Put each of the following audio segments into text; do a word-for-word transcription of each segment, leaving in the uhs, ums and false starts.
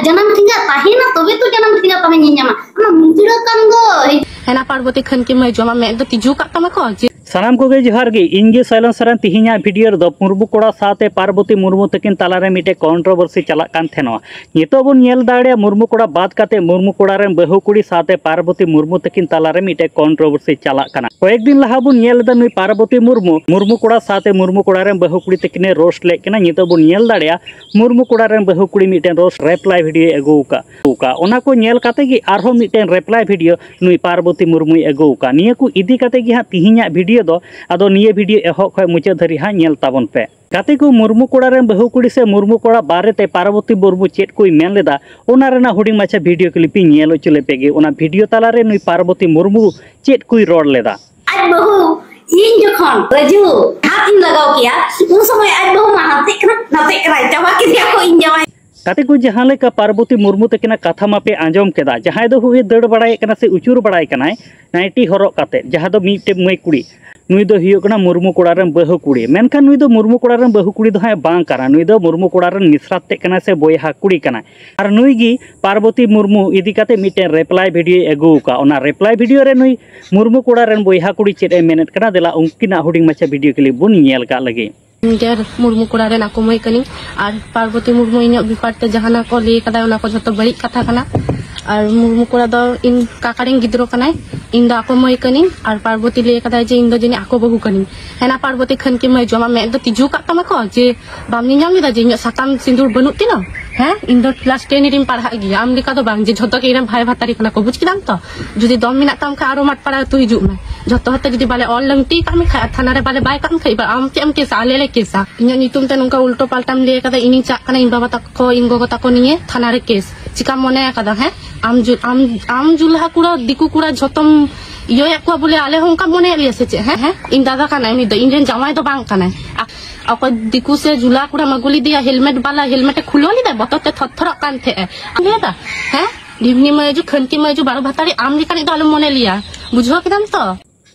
ᱡᱟᱱᱟᱢ ᱴᱷᱮᱸᱜᱟ ᱛᱟᱦᱮᱱᱟ, ᱛᱚᱵᱮ ᱛᱚ ᱡᱟᱱᱟᱢ ᱴᱷᱮᱸᱜᱟ ᱛᱟᱢᱮ ᱧᱮᱧᱟᱢᱟ᱾ ᱟᱢᱟᱜ ᱢᱩᱡᱽᱨᱟᱹ ᱠᱟᱱ ᱫᱚ᱾ ᱦᱮᱱᱟ ᱯᱟᱨᱵᱚᱛᱤ ᱠᱷᱟᱱᱠᱤ ᱢᱟᱹᱭ ᱡᱚᱢᱟ ᱢᱮᱫ ᱫᱚ ᱛᱤᱡᱩ ᱠᱟᱜ ᱛᱟᱢᱟ ᱠᱚ ᱡᱮ᱾ ᱥᱟᱱᱟᱢ ᱠᱚᱜᱮ ᱡᱚᱦᱟᱨ ᱜᱮ᱾ ᱤᱧ ᱜᱮ ᱥᱟᱭᱞᱚᱱ ᱥᱚᱨᱮᱱ᱾ ᱛᱤᱦᱤᱧᱟᱜ ᱵᱷᱤᱰᱤᱭᱳ ᱨᱮᱫᱚ ᱢᱩᱨᱢᱩ ᱠᱚᱲᱟ ᱥᱟᱶᱛᱮ ᱯᱟᱨᱵᱚᱛᱤ ᱢᱩᱨᱢᱩ ᱛᱟᱹᱠᱤᱱ ᱛᱟᱞᱟᱨᱮ ᱢᱤᱫᱴᱮᱡ ᱠᱚᱱᱴᱨᱳᱵᱷᱟᱨᱥᱤ ᱪᱟᱞᱟᱜ ᱠᱟᱱ ᱛᱟᱦᱮᱱᱚᱜᱼᱟ᱾ ᱱᱤᱛᱚᱜ ᱵᱚᱱ ᱧᱮᱞ ᱫᱟᱲᱮᱭᱟᱜᱼᱟ, ᱢᱩᱨᱢᱩ ᱠᱚᱲᱟ ᱵᱟᱫ ᱠᱟᱛᱮ ᱢᱩᱨᱢᱩ ᱠᱚᱲᱟ ᱨᱮᱱ ᱵᱟᱹᱦᱩ ᱠᱩᱲᱤ ᱥᱟᱶᱛᱮ ᱯᱟᱨᱵᱚᱛᱤ ᱢᱩᱨᱢᱩ ᱛᱟᱹᱠᱤᱱ ᱛᱟᱞᱟᱨᱮ ᱢᱤᱫᱴᱮᱡ ᱠᱚᱱᱴᱨᱳᱵᱷᱟᱨᱥᱤ ᱪᱟᱞᱟᱜ ᱠᱟᱱᱟ᱾ ᱠᱚᱭᱮᱠ ᱫᱤᱱ ᱞᱟᱦᱟ ᱵᱚᱱ ᱧᱮᱞ ᱞᱮᱫᱟ, ᱱᱩᱭ ᱯᱟᱨᱵᱚᱛᱤ ᱢᱩᱨᱢᱩ ᱢᱩᱨᱢᱩ ᱠᱚᱲᱟ ᱥᱟᱶᱛᱮ ᱢᱩᱨᱢᱩ ᱠᱚᱲᱟ ᱨᱮᱱ ᱵᱟᱹᱦᱩ ᱠᱩᱲᱤ ᱛᱟᱹᱠᱤᱱᱮ ᱨᱳᱥᱴ ᱞᱮᱫ ᱠᱤᱱᱟ᱾ ᱱᱤᱛᱚᱜ ᱵᱚᱱ ᱧᱮᱞ ᱫᱟᱲᱮᱭᱟᱜᱼᱟ, ᱢᱩᱨᱢᱩ ᱠᱚᱲᱟ ᱨᱮᱱ ᱵᱟᱹᱦᱩ ᱠᱩᱲᱤ ᱢᱤᱫᱴᱮᱱ ᱨᱳᱥᱴ ᱨᱮᱯᱞᱟᱭ ᱵᱷᱤᱰᱤᱭᱳᱭ ᱟᱹᱜᱩ ᱟᱠᱟᱫ᱾ ᱚᱱᱟ ᱠᱚ ᱧᱮᱞ ᱠᱟᱛᱮ ᱜᱮ ᱟᱨᱦᱚᱸ ᱢᱤᱫᱴᱮᱱ ᱨᱮᱯᱞᱟᱭ ᱵᱷᱤᱰᱤᱭᱳ ᱱᱩᱭ ᱯᱟᱨᱵᱚᱛᱤ ᱢᱩᱨᱢᱩᱭ ᱟᱹᱜᱩ ᱟᱠᱟᱫ᱾ ᱱᱤᱭᱟᱹ ᱠᱚ ᱤᱫᱤ ᱠᱟᱛᱮ ᱜᱮ ᱦᱟᱸᱜ ᱛᱤᱦᱤᱧᱟᱜ ᱵᱷᱤᱰᱤᱭᱳ ᱫᱚ᱾ ᱟᱫᱚ ᱱᱤᱭᱟᱹ ᱵᱷᱤᱰᱤᱭᱳ ᱮᱦᱚᱵ ᱠᱷᱚᱱ ᱢᱩᱪᱟᱹᱫ ᱫᱷᱟᱹᱨᱤᱡ ᱦᱟᱸᱜ ᱧᱮᱞ ᱛᱟᱵᱚᱱ ᱯᱮ᱾ ᱜᱟᱛᱮ ᱠᱚ, ᱢᱩᱨᱢᱩ ᱠᱚᱲᱟ ᱨᱮᱱ ᱵᱟᱹᱦᱩ ᱠᱩᱲᱤ ᱥᱮ ᱢᱩᱨᱢᱩ ᱠᱚᱲᱟ ᱵᱟᱨᱮᱛᱮ ᱯᱟᱨᱵᱚᱛᱤ ᱢᱩᱨᱢᱩ ᱪᱮᱫ ᱠᱚᱭ ᱢᱮᱱ ᱞᱮᱫᱟ, ᱚᱱᱟ ᱨᱮᱱᱟᱜ ᱦᱩᱰᱤᱧ ᱢᱟᱪᱷᱟ ᱵᱷᱤᱰᱤᱭᱳ ᱠᱞᱤᱯ ᱤᱧ ᱧᱮᱞ ᱦᱚᱪᱚ ᱞᱮᱯᱮ ᱜᱮ᱾ ᱚᱱᱟ ᱵᱷᱤᱰᱤᱭᱳ ᱛᱟᱞᱟᱨᱮ ᱱᱩᱭ ᱯᱟᱨᱵᱚᱛᱤ ᱢᱩᱨᱢᱩ ᱪᱮᱫ ᱠᱚᱭ ᱨᱚᱲ ᱞᱮᱫᱟ᱾ ᱟᱡ ᱵᱟᱹᱦᱩ ᱤᱧ ᱡᱚᱠᱷᱚᱱ ᱨᱟᱹᱡᱩ ᱦᱟᱛ ᱤᱧ ᱞᱟᱜᱟᱣ ᱠᱮᱭᱟ, ᱩᱱ ᱥᱚᱢᱚᱭ ᱟᱡ ᱵᱟᱹᱦᱩ ᱢᱟ ᱦᱟᱱᱛᱮᱜ ᱠᱟᱱᱟ, ᱱᱟᱛᱮᱜ ᱠᱟᱱᱟᱭ, ᱪᱟᱵᱟ ᱠᱮᱫᱮᱭᱟ ᱠᱚ ᱤᱧ ᱡᱟᱶᱟᱭ᱾ ᱜᱟᱛᱮ ᱠᱚ, ᱡᱟᱦᱟᱸ ᱞᱮᱠᱟ ᱯᱟᱨᱵᱚᱛᱤ ᱢᱩᱨᱢᱩ ᱛᱟᱹᱠᱤᱱᱟᱜ ᱠᱟᱛᱷᱟ ᱢᱟᱯᱮ ᱟᱸᱡᱚᱢ ᱠᱮᱫᱟ, ᱡᱟᱦᱟᱸᱭ ᱫᱚ ᱦᱩᱭ ᱫᱟᱹᱲ ᱵᱟᱲᱟᱭᱮᱫ ᱠᱟᱱᱟ ᱥᱮ ᱩᱪᱩᱨ ᱵᱟᱲᱟᱭ ᱠᱟᱱᱟᱭ ᱱᱟᱭᱴᱤ ᱦᱚᱨᱚᱜ ᱠᱟᱛᱮ, ᱡᱟᱦᱟᱸ ᱫᱚ ᱢᱤᱫᱴᱮᱱ ᱢᱟᱹᱭ ᱠᱩᱲᱤ, ᱱᱩᱭ ᱫᱚ ᱦᱩᱭᱩᱜ ᱠᱟᱱᱟ ᱢᱩᱨᱢᱩ ᱠᱚᱲᱟ ᱨᱮᱱ ᱵᱟᱹᱦᱩ ᱠᱩᱲᱤ᱾ ᱢᱮᱱᱠᱷᱟᱱ ᱱᱩᱭ ᱫᱚ ᱢᱩᱨᱢᱩ ᱠᱚᱲᱟ ᱨᱮᱱ ᱵᱟᱹᱦᱩ ᱠᱩᱲᱤ ᱫᱚ ᱦᱟᱸᱜ ᱵᱟᱝ ᱠᱟᱱᱟ, ᱱᱩᱭ ᱫᱚ ᱢᱩᱨᱢᱩ ᱠᱚᱲᱟ ᱨᱮᱱ ᱢᱤᱥᱨᱟᱛ ᱛᱮᱫ ᱠᱟᱱᱟᱭ ᱥᱮ ᱵᱚᱭᱦᱟ ᱠᱩᱲᱤ ᱠᱟᱱᱟᱭ᱾ ᱟᱨ ᱱᱩᱭ ᱜᱮ ᱯᱟᱨᱵᱚᱛᱤ ᱢᱩᱨᱢᱩ ᱤᱫᱤ ᱠᱟᱛᱮ ᱢᱤᱫᱴᱮᱱ ᱨᱮᱯᱞᱟᱭ ᱵᱷᱤᱰᱤᱭᱳᱭ ᱟᱹᱜᱩ ᱟᱠᱟᱫ᱾ ᱚᱱᱟ ᱨᱮᱯᱞᱟᱭ ᱵᱷᱤᱰᱤᱭᱳ ᱨᱮ ᱱᱩᱭ ᱢᱩᱨᱢᱩ ᱠᱚᱲᱟ ᱨᱮᱱ ᱵᱚᱭᱦᱟ ᱠᱩᱲᱤ ᱪᱮᱫ ᱮ ᱢᱮᱱᱮᱫ ᱠᱟᱱᱟ, ᱫᱮᱞᱟ ᱩᱱᱠᱤᱱᱟᱜ ᱦᱩᱰᱤᱧ ᱢᱟᱪᱷᱟ ᱵᱷᱤᱰᱤᱭᱳ ᱠᱞᱤᱯ ᱵᱚᱱ ᱧᱮᱞ ᱠᱟᱜ ᱞᱮᱜᱮ᱾ ᱜᱮ ᱢᱩᱨᱢᱩ ᱠᱚᱲᱟ ᱨᱮᱱ ᱟᱠᱚ ᱢᱟᱹᱭ ᱠᱟᱹᱱᱟᱹᱧ᱾ ᱟᱨ ᱯᱟᱨᱵᱚᱛᱤ ᱢᱩᱨᱢᱩ ᱤᱧᱟᱹᱜ ᱵᱮᱯᱟᱨ ᱛᱮ ᱡᱟᱦᱟᱱᱟᱜ ᱠᱚ ᱞᱟᱹᱭ ᱠᱟᱫᱟ, ᱚᱱᱟ ᱠᱚ ᱡᱷᱚᱛᱚ ᱵᱟᱹᱲᱤᱡ ᱠᱟᱛᱷᱟ ᱠᱟᱱᱟ᱾ ᱟᱨ ᱢᱩᱨᱢᱩ ᱠᱚᱲᱟ ᱫᱚ ᱤᱧ ᱠᱟᱠᱟ ᱨᱮᱱ ᱜᱤᱫᱽᱨᱟᱹ ᱠᱟᱱᱟᱭ, ᱤᱧ ᱫᱚ ᱟᱠᱚ ᱢᱟᱹᱭ ᱠᱟᱹᱱᱟᱹᱧ᱾ ᱟᱨ ᱯᱟᱨᱵᱚᱛᱤ ᱞᱟᱹᱭ ᱠᱟᱫᱟᱭ ᱡᱮ ᱤᱧ ᱫᱚ ᱡᱟᱹᱱᱤᱡ ᱟᱠᱚ ᱵᱟᱹᱦᱩ ᱠᱟᱹᱱᱟᱹᱧ᱾ ᱦᱮᱱᱟ ᱯᱟᱨᱵᱚᱛᱤ ᱠᱷᱟᱱᱠᱤ ᱢᱟᱹᱭ ᱡᱚᱢᱟ ᱢᱮᱫ ᱫᱚ ᱛᱤᱡᱩ ᱠᱟᱜ ᱛᱟᱢᱟ ᱠᱚ ᱡᱮ ᱵᱟᱢ ᱧᱮᱧᱟᱢ ᱞᱮᱫᱟ ᱡᱮ ᱤᱧᱟᱹᱜ ᱥᱟᱠᱟᱢ ᱥᱤᱸᱫᱩᱨ ᱵᱟᱹᱱᱩᱜ ᱛᱤᱧᱟ? ᱦᱮᱸ, ᱤᱧ ᱫᱚ ᱠᱞᱟᱥ ᱴᱮᱱ ᱨᱤᱧ ᱯᱟᱲᱦᱟᱜ ᱜᱮᱭᱟ, ᱟᱢ ᱞᱮᱠᱟ ᱫᱚ ᱵᱟᱝ ᱡᱮ ᱡᱷᱚᱛᱚ ᱜᱮ ᱤᱧ ᱨᱮᱱ ᱵᱷᱟᱭ ᱵᱷᱟᱛᱟᱨᱤ ᱠᱟᱱᱟ ᱠᱚ, ᱵᱩᱡ ᱠᱮᱫᱟᱢ ᱛᱚ? ᱡᱩᱫᱤ ᱫᱚᱢ ᱢᱮᱱᱟᱜ ᱛᱟᱢ ᱠᱷᱟᱱ ᱟᱨᱚ ᱢᱟᱴ ᱯᱟᱲᱟ ᱟᱹᱛᱩ ᱦᱤᱡᱩᱜ ᱢᱮ᱾ ᱡᱷᱚᱛᱚ ᱦᱚᱲ ᱛᱮ ᱡᱩᱫᱤ ᱵᱟᱞᱮ ᱚᱞ ᱞᱟᱹᱝᱴᱤ ᱠᱟᱜ ᱢᱮ ᱠᱷᱟᱡ, ᱟᱨ ᱛᱷᱟᱱᱟ ᱨᱮ ᱵᱟᱞᱮ ᱵᱟᱭ ᱠᱟᱜ ᱢᱮ ᱠᱷᱟᱡ, ᱮᱵᱟᱨ ᱟᱢ ᱪᱮᱫ ᱮᱢ ᱠᱮᱥᱟ? ᱟᱞᱮ ᱞᱮ ᱠᱮᱥᱟ᱾ ᱤᱧᱟᱹᱜ ᱧᱩᱛᱩᱢ ᱛᱮ ᱱᱚᱝᱠᱟ ᱩᱞᱴᱟᱹ ᱯᱟᱞᱴᱟᱢ ᱞᱟᱹᱭ ᱠᱟᱫᱟ, ᱤᱧᱤᱧ ᱪᱟᱜ ᱠᱟᱱᱟ ᱤᱧ ᱵᱟᱵᱟ ᱛᱟᱠᱚ, ᱤᱧ ᱜᱚᱜᱚ ᱛᱟᱠᱚ ᱱᱤᱭᱮ ᱛᱷᱟᱱᱟ ᱨᱮ ᱠᱮᱥ᱾ ᱪᱤᱠᱟᱢ ᱢᱚᱱᱮ ᱟᱠᱟᱫᱟ? ᱦᱮᱸ, ᱟᱢ ᱡᱩ-, ᱟᱢ, ᱟᱢ ᱡᱩᱞᱦᱟ ᱠᱩᱲᱟ, ᱫᱤᱠᱩ ᱠᱩᱲᱟ ᱡᱷᱚᱛᱚᱢ ᱤᱭᱟᱹᱭᱮᱫ ᱠᱚᱣᱟ ᱵᱚᱞᱮ ᱟᱞᱮ ᱦᱚᱸ ᱚᱱᱠᱟ ᱢᱚᱱᱮᱭᱮᱫ ᱞᱮᱭᱟ ᱥᱮ ᱪᱮᱫ? ᱦᱮᱸ, ᱦᱮᱸ, ᱤᱧ ᱫᱟᱫᱟ ᱠᱟᱱᱟᱭ ᱩᱱᱤ ᱫᱚ, ᱤᱧ ᱨᱮᱱ ᱡᱟᱶᱟᱭ ᱫᱚ ᱵᱟᱝ ᱠᱟᱱᱟᱭ᱾ ᱟ-, ᱚᱠᱚᱭ ᱫᱤᱠᱩ ᱥᱮ ᱡᱩᱞᱟ ᱠᱩᱲᱟᱢ ᱟᱹᱜᱩ ᱞᱮᱫᱮᱭᱟ, ᱦᱮᱞᱢᱮᱴ ᱵᱟᱞᱟ, ᱦᱮᱞᱢᱮᱴ ᱮ ᱠᱷᱩᱞᱟᱹᱣ ᱞᱮᱫᱟ, ᱵᱚᱛᱚᱨ ᱛᱮ ᱛᱷᱚᱨ ᱛᱷᱚᱨᱚᱜ ᱠᱟᱱ ᱛᱟᱦᱮᱸᱜᱼᱟ᱾ ᱞᱟᱹᱭ ᱫᱟ, ᱦᱮᱸ, ᱰᱷᱤᱢᱱᱤ ᱢᱟᱹᱭᱡᱩ, ᱠᱷᱟᱹᱱᱠᱤ ᱢᱟᱹᱭᱡᱩ, ᱵᱟᱨᱚ ᱵᱷᱟᱛᱟᱨᱤ ᱟᱢ ᱞᱮᱠᱟᱱᱤᱡ ᱫᱚ ᱟᱞᱚᱢ ᱢᱚᱱᱮ ᱞᱮᱭᱟ, ᱵᱩᱡᱷᱟᱹᱣ ᱠᱮᱫᱟᱢ ᱛᱚ?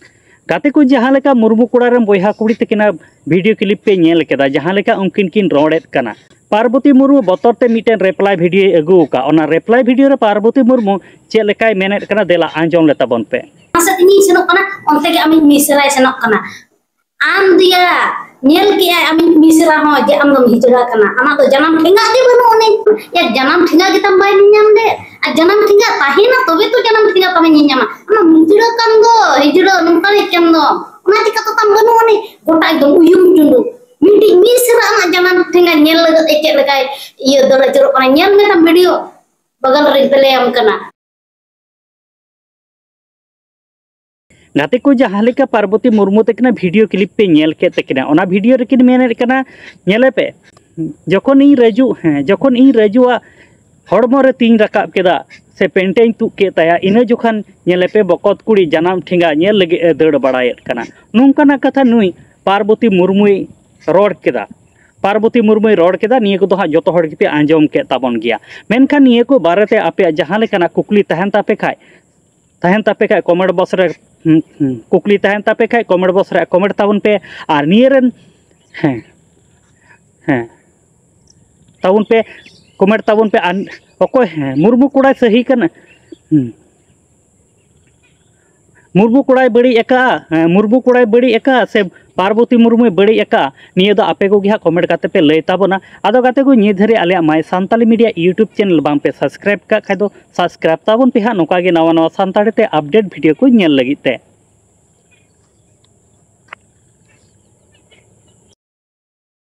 ᱜᱟᱛᱮ ᱠᱚ, ᱡᱟᱦᱟᱸ ᱞᱮᱠᱟ ᱢᱩᱨᱢᱩ ᱠᱚᱲᱟ ᱨᱮᱱ ᱵᱚᱭᱦᱟ ᱠᱩᱲᱤ ᱛᱟᱹᱠᱤᱱᱟᱜ ᱵᱷᱤᱰᱤᱭᱳ ᱠᱞᱤᱯ ᱯᱮ ᱧᱮᱞ ᱠᱮᱫᱟ, ᱡᱟᱦᱟᱸ ᱞᱮᱠᱟ ᱩᱱᱠᱤᱱ ᱠᱤᱱ ᱨᱚᱲᱮᱫ ᱠᱟᱱᱟ, ᱯᱟᱨᱵᱚᱛᱤ ᱢᱩᱨᱢᱩ ᱵᱚᱛᱚᱨ ᱛᱮ ᱢᱤᱫᱴᱮᱱ ᱨᱮᱯᱞᱟᱭ ᱵᱷᱤᱰᱤᱭᱳᱭ ᱟᱹᱜᱩ ᱟᱠᱟᱫ᱾ ᱚᱱᱟ ᱨᱮᱯᱞᱟᱭ ᱵᱷᱤᱰᱤᱭᱳ ᱨᱮ ᱯᱟᱨᱵᱚᱛᱤ ᱢᱩᱨᱢᱩ ᱪᱮᱫ ᱞᱮᱠᱟᱭ ᱢᱮᱱᱮᱫ ᱠᱟᱱᱟ, ᱫᱮᱞᱟ ᱟᱸᱡᱚᱢ ᱞᱮ ᱛᱟᱵᱚᱱ ᱯᱮ᱾ ᱚᱱᱟ ᱥᱮᱫ ᱤᱧᱤᱧ ᱥᱮᱱᱚᱜ ᱠᱟᱱᱟ, ᱚᱱᱛᱮ ᱜᱮ ᱟᱢᱤᱡ ᱢᱤᱥᱨᱟᱭ ᱥᱮᱱᱚᱜ ᱠᱟᱱᱟ᱾ ᱟᱢ ᱫᱚᱭᱟ, ᱧᱮᱞ ᱠᱮᱜᱼᱟᱭ ᱟᱢᱤᱡ ᱢᱤᱥᱨᱟ ᱦᱚᱸ ᱡᱮ ᱟᱢ ᱫᱚᱢ ᱦᱤᱡᱲᱟ ᱠᱟᱱᱟ, ᱟᱢᱟᱜ ᱫᱚ ᱡᱟᱱᱟᱢ ᱴᱷᱮᱸᱜᱟ ᱜᱮ ᱵᱟᱹᱱᱩᱜ ᱟᱹᱱᱤᱡ᱾ ᱭᱟ, ᱡᱟᱱᱟᱢ ᱴᱷᱮᱸᱜᱟ ᱜᱮᱛᱟᱢ ᱵᱟᱭ ᱧᱮᱧᱟᱢ ᱞᱮᱫ? ᱟᱨ ᱡᱟᱱᱟᱢ ᱴᱷᱮᱸᱜᱟ ᱛᱟᱦᱮᱱᱟ ᱛᱚᱵᱮ ᱛᱚ ᱡᱟᱱᱟᱢ ᱴᱷᱮᱸᱜᱟ ᱛᱟᱢᱮ ᱧᱮᱧᱟᱢᱟ᱾ ᱚᱱᱟ ᱦᱤᱡᱲᱟ ᱠᱟᱱ ᱫᱚ, ᱦᱤᱡᱲᱟ ᱱᱚᱝᱠᱟᱱᱤᱡ ᱠᱟᱱ ᱫᱚ, ᱚᱱᱟ ᱪᱤᱠᱟ ᱛᱚ ᱛᱟᱢ ᱵᱟᱹᱱᱩᱜ ᱟᱹᱱᱤᱡ? ᱜᱚᱴᱟ ᱮᱠᱫᱚᱢ ᱩᱭᱩᱢ ᱪᱩᱸᱰᱩ᱾ ᱢᱤᱫᱴᱤᱡ ᱢᱤᱥᱨᱟ ᱟᱢᱟᱜ ᱡᱟᱱᱟᱢ ᱴᱷᱮᱸᱜᱟ ᱧᱮᱞ ᱞᱟᱹᱜᱤᱫ ᱛᱮ ᱪᱮᱫ ᱞᱮᱠᱟᱭ ᱤᱭᱟᱹ ᱫᱟᱹᱲ ᱟᱹᱪᱩᱨᱚᱜ ᱠᱟᱱᱟ, ᱧᱮᱞ ᱢᱮ ᱛᱟᱢ ᱵᱷᱤᱰᱤᱭᱳ, ᱵᱟᱜᱟᱞ ᱨᱮᱧ ᱯᱞᱮᱭᱟᱢ ᱠᱟᱱᱟ᱾ ᱜᱟᱛᱮ ᱠᱚ, ᱡᱟᱦᱟᱸ ᱞᱮᱠᱟ ᱯᱟᱨᱵᱚᱛᱤ ᱢᱩᱨᱢᱩ ᱛᱟᱹᱠᱤᱱᱟᱜ ᱵᱷᱤᱰᱤᱭᱳ ᱠᱞᱤᱯ ᱯᱮ ᱧᱮᱞ ᱠᱮᱫ ᱛᱟᱹᱠᱤᱱᱟ, ᱚᱱᱟ ᱵᱷᱤᱰᱤᱭᱳ ᱨᱮᱠᱤᱱ ᱢᱮᱱᱮᱫ ᱠᱟᱱᱟ, ᱧᱮᱞᱮ ᱯᱮ, ᱡᱚᱠᱷᱚᱱ ᱤᱧ ᱨᱟᱹᱡᱩ, ᱦᱮᱸ, ᱡᱚᱠᱷᱚᱱ ᱤᱧ ᱨᱟᱹᱡᱩᱣᱟᱜ ᱦᱚᱲᱢᱚ ᱨᱮ ᱛᱤᱧ ᱨᱟᱠᱟᱵ ᱠᱮᱫᱟ ᱥᱮ ᱯᱮᱱᱴᱮᱧ ᱛᱩᱫ ᱠᱮᱫ ᱛᱟᱭᱟ, ᱤᱱᱟᱹ ᱡᱚᱠᱷᱚᱱ ᱧᱮᱞᱮ ᱯᱮ ᱵᱚᱠᱚᱛ ᱠᱩᱲᱤ ᱡᱟᱱᱟᱢ ᱴᱷᱮᱸᱜᱟ ᱧᱮᱞ ᱞᱟᱹᱜᱤᱫ ᱮ ᱫᱟᱹᱲ ᱵᱟᱲᱟᱭᱮᱫ ᱠᱟᱱᱟ᱾ ᱱᱚᱝᱠᱟᱱᱟᱜ ᱠᱟᱛᱷᱟ ᱱᱩᱭ ᱯᱟᱨᱵᱚᱛᱤ ᱢᱩᱨᱢᱩᱭ ᱨᱚᱲ ᱠᱮᱫᱟ᱾ ᱯᱟᱨᱵᱚᱛᱤ ᱢᱩᱨᱢᱩᱭ ᱨᱚᱲ ᱠᱮᱫᱟ, ᱱᱤᱭᱟᱹ ᱠᱚᱫᱚ ᱦᱟᱸᱜ ᱡᱚᱛᱚ ᱦᱚᱲ ᱜᱮᱯᱮ ᱟᱸᱡᱚᱢ ᱠᱮᱫ ᱛᱟᱵᱚᱱ ᱜᱮᱭᱟ᱾ ᱢᱮᱱᱠᱷᱟᱱ ᱱᱤᱭᱟᱹ ᱠᱚ ᱵᱟᱨᱮᱛᱮ ᱟᱯᱮᱭᱟᱜ ᱡᱟᱦᱟᱸ ᱞᱮᱠᱟᱱᱟᱜ ᱠᱩᱠᱞᱤ ᱛᱟᱦᱮᱱ ᱛᱟᱯᱮ ᱠᱷᱟᱡ, ᱛᱟᱦᱮᱱ ᱛᱟᱯᱮ ᱠᱷᱟᱡ ᱠᱚᱢᱮᱱᱴ ᱵᱚᱠᱥ ᱨᱮ, ᱦᱩᱸ, ᱦᱩᱸ, ᱠᱩᱠᱞᱤ ᱛᱟᱦᱮᱱ ᱛᱟᱯᱮ ᱠᱷᱟᱡ ᱠᱚᱢᱮᱱᱴ ᱵᱚᱠᱥ ᱨᱮ ᱠᱚᱢᱮᱱᱴ ᱛᱟᱵᱚᱱ ᱯᱮ᱾ ᱟᱨ ᱱᱤᱭᱟᱹ ᱨᱮᱱ, ᱦᱮᱸ, ᱦᱮᱸ, ᱛᱟᱵᱚᱱ ᱯᱮ, ᱠᱚᱢᱮᱱᱴ ᱛᱟᱵᱚᱱ ᱯᱮ᱾ ᱟᱨ ᱚᱠᱚᱭ, ᱦᱮᱸ, ᱢᱩᱨᱢᱩ ᱠᱚᱲᱟᱭ ᱥᱟᱹᱦᱤ ᱠᱟᱱᱟ? ᱦᱩᱸ᱾ ᱢᱩᱨᱢᱩ ᱠᱚᱲᱟᱭ ᱵᱟᱹᱲᱤᱡ ᱟᱠᱟᱜᱼᱟ, ᱦᱮᱸ, ᱢᱩᱨᱢᱩ ᱠᱚᱲᱟᱭ ᱵᱟᱹᱲᱤᱡ ᱟᱠᱟᱜᱼᱟ ᱥᱮ ᱯᱟᱨᱵᱚᱛᱤ ᱢᱩᱨᱢᱩᱭ ᱵᱟᱹᱲᱤᱡ ᱟᱠᱟᱜᱼᱟ? ᱱᱤᱭᱟᱹ ᱫᱚ ᱟᱯᱮ ᱠᱚᱜᱮ ᱦᱟᱸᱜ ᱠᱚᱢᱮᱱᱴ ᱠᱟᱛᱮ ᱯᱮ ᱞᱟᱹᱭ ᱛᱟᱵᱚᱱᱟ᱾ ᱟᱫᱚ ᱜᱟᱛᱮ ᱠᱚ, ᱱᱤᱭᱟᱹ ᱫᱷᱟᱹᱨᱤᱡ ᱟᱞᱮᱭᱟᱜ ᱢᱟᱭ ᱥᱟᱱᱛᱟᱞᱤ ᱢᱤᱰᱤᱭᱟ YouTube ᱪᱮᱱᱮᱞ ᱵᱟᱝ ᱯᱮ ᱥᱟᱵᱥᱠᱨᱟᱭᱤᱵ ᱠᱟᱜ ᱠᱷᱟᱡ ᱫᱚ ᱥᱟᱵᱥᱠᱨᱟᱭᱤᱵ ᱛᱟᱵᱚᱱ ᱯᱮ ᱦᱟᱸᱜ, ᱱᱚᱝᱠᱟ ᱜᱮ ᱱᱟᱣᱟ ᱱᱟᱣᱟ ᱥᱟᱱᱛᱟᱲᱤ ᱛᱮ ᱟᱯᱰᱮᱴ ᱵᱷᱤᱰᱤᱭᱳ ᱠᱚ ᱧᱮᱞ ᱞᱟᱹᱜᱤᱫ ᱛᱮ᱾